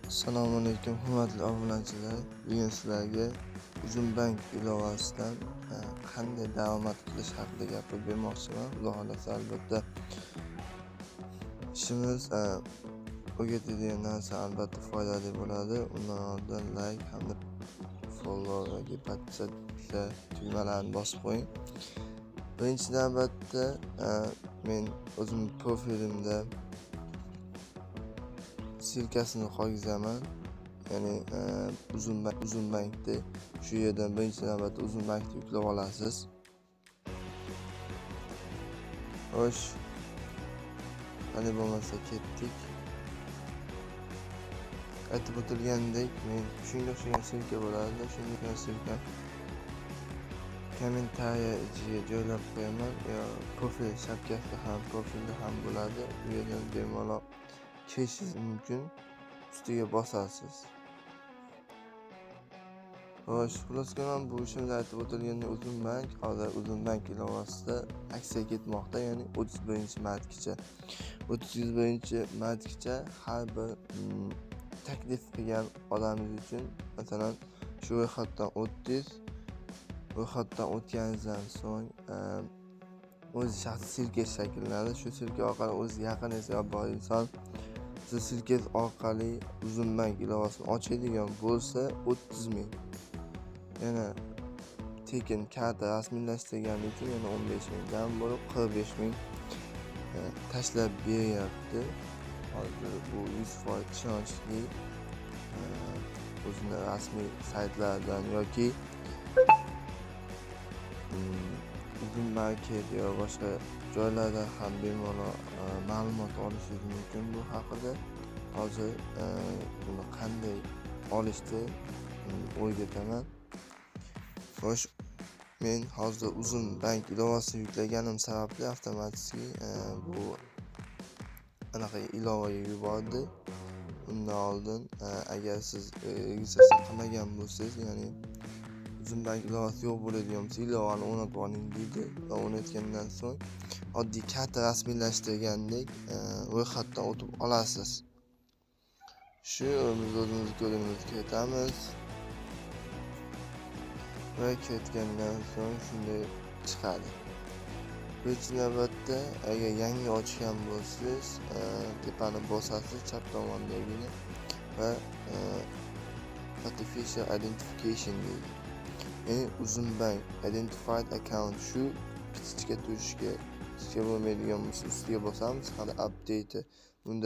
Assalomu alaykum hurmatli obunachilar. Bugun sizlarga Uzumbank ilovasidan qanday daromad qilish haqida gapirib bermoqchiman. Xudo xohlasa albatta ishimiz o'rgatadigan narsa albatta foydali bo'ladi. Undan oldin like hamda follow yoki подписаться tugmalarini bosib qo'ying. Birinchi navbatda men o'zim profilimda ссылка sini qo'ygazaman. Ya'ni Uzumbankda shu yerdan birinchi navbatda Uzumbankni yuklab olasiz. Xo'sh, qani bo'lmasa ketdik. Aytib o'tilgandek, men shunga o'xshagan ссылка bo'ladi. Shunga o'xshagan ссылка kommentariya ichiga joylab qo'yaman. Yo profil shapkasida ham, profilda ham bo'ladi. U yerdan bemalol kirishingiz mumkin. Ustiga bosasiz. Xo'sh, xullas kalom, bu ishimda aytib o'tilgandek Uzumbank hozir Uzumbank ilovasida aksiya ketmoqda, ya'ni 31-martgacha. 31-martgacha har bir taklif qilgan odamingiz uchun, masalan, shu ro'yxatdan o'tdingiz, ro'yxatdan o'tganingizdan so'ng o'z shaxsiy ссылка shakllanadi. Shu ссылка orqali o'z yaqiningizga bor inson siz ссылка orqali Uzumbank ilovasini ochadigan bo'lsa 30 ming. Yana tekin karta rasmiylashtirgani uchun yana 15 mingdan bo'lib 45 ming tashlab beryapti. Hozir bu 100% ishonchli o'zini rasmiy saytlaridan yoki Uzum Market yo boshqa joylardan ham bemalol ma'lumot olishingiz mumkin bu haqida. Hozir buni qanday olishni o'rgataman. Xo'sh, men hozir Uzumbank ilovasini yuklaganim sababli avtomatik bu anaqa ilovaga yubordi. Undan oldin agar siz registratsiya qilmagan bo'lsangiz, ya'ni Uzumbank ilovasi yo'q bo'ladigan bo'lsa, ilovani o'rnatib oling deydi va o'rnatgandan so'ng oddiy karta rasmiylashtirgandek ro'yxatdan o'tib olasiz. Shu biz o'zimiz kodimizni kiritamiz va kiritgandan so'ng shunday chiqadi. Birinchi navbatda agar yangi ochgan bo'lsangiz, tepani bosasiz, chap tomondagini va Artificial Identification deydi. Ya'ni Uzumbank Identified Account shu pitichka turishga, pitichka bo'lmaydigan bo'lsa ustiga bosamiz hamda update bunda